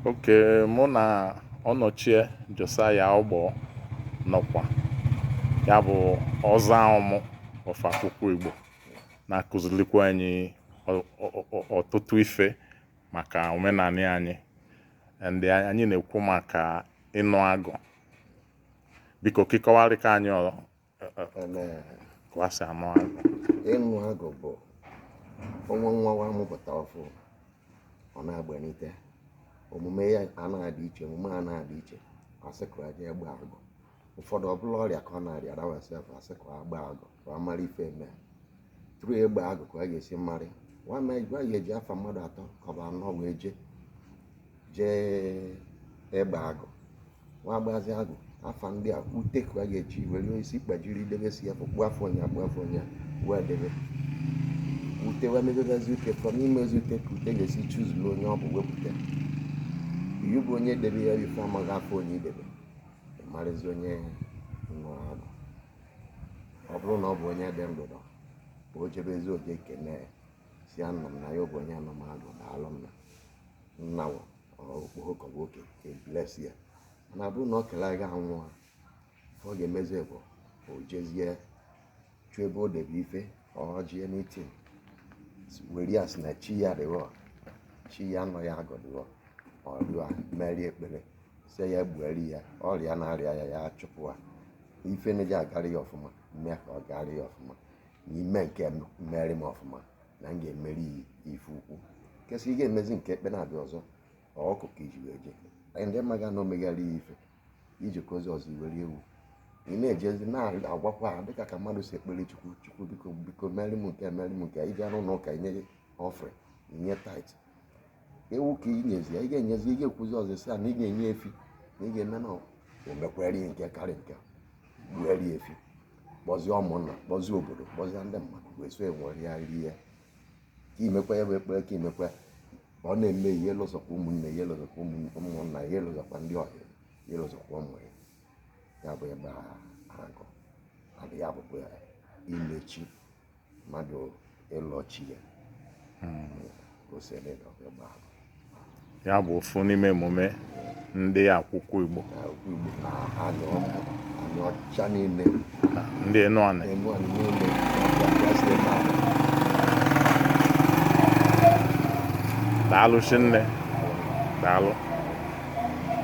Okay, mụ na Ọnọchie Josiah Ọgbọ nọkwa, ya bụ Ọzọ Ọmụ of Akwukwu Igbo, na-akụzilikwa anyị ọtụtụ ife maka omenanị anyị. And anyị na-ekwu maka ịnụ agụ. Biko ka ị kọwarịka anyị ka si anụ agụ. Ịnụ agụ bụ ọnwa nwa wa amụpụta ọfụ, ọ na-agbanite omume ya a na-adị iche, omume a na-adị iche, asị ka aja egbe agụ. Ụfọdụ ọbụla ọrịa ka ọ na-arịa arawasef, asị ka agba agụ ka ọ mara ife eme. Tụrụ egbe agụ ka ọ ga-esi marị nwa ga-eji afa mmadụ atọ ka ọ bụ anọ wee jee jee egbe agụ. Nwa agbazi agụ afa ndị a ute ka a ga-eji were isi kpajiri debe si ya kpụ afọ onye akpụ afọ onye wee debe ute, wee mebebezi ute. From imezi ute ka ute ga-esi chuzulu onye ọ bụ wepụta iwu bụ onye debe ya ife amaghị afọ onye idebe marịzi onye nụrụ agụ. Ọ bụrụ na ọ bụ onye dị ndụ, o jebezi oje kene si ya nna m na ya bụ onye anụmanụ, daalụ nna nna okpoho oke ebless ya. Mana bụrụ na ọ kele aga anwụ, ife ọ ga-emezi bụ o jezie chụọ ebe o debe ife ọjie n'itin were ya sị na chi ya dịghọ, chi ya nọ ya agọdịghọ, ọrịa merie ekpere sị ya gbueri ya ọrịa na-arịa ya, ya chụpụ ha ife na-eji agarị ya ọfụma, mee ka ọ garị ya ọfụma n'ime nke mmeri m ọfụma na m ga-emeri ife ukwu kesị. Ị ga-emezi nke ekpe na-abịa ọzọ ọkụ ka iji wee jee ndị mmaga na omegharị ya ife iji kozi ọzọ iwere ewu ị na-ejezi na-agwakwa ha dịka ka mmadụ si ekpere Chukwu, Chukwu biko biko meri m nke meri m nke iji arụ n'ụka, inye offering, inye tithe, ewu ka ị nyezi ya, ị ga-enyezi, ị ga-ekwuzi ọzọ sị ya na ị ga-enye efi na ị ga-eme na o mekwere nke karị nke gbueri efi, kpọzie ụmụnna, kpọzie obodo, kpọzie ndị mmadụ wee so enwere ya rie ka imekwa ya bụ ekpere ka imekwa ka ọ na-eme ihe lụzọkwa ụmụnne ihe lụzọkwa ụmụnna ihe lụzọkwa ndị ọhịa ihe lụzọkwa ụmụ ya. Ya bụ ebe agụ adị, ya bụkwa imechi mmadụ ịlọchi ya Ya bụ ofu n'ime emume ndị Akwukwu Igbo. Akwukwu Igbo na anị ọcha niile, ndị Enuani niile eme. Daalụ shinne, daalụ.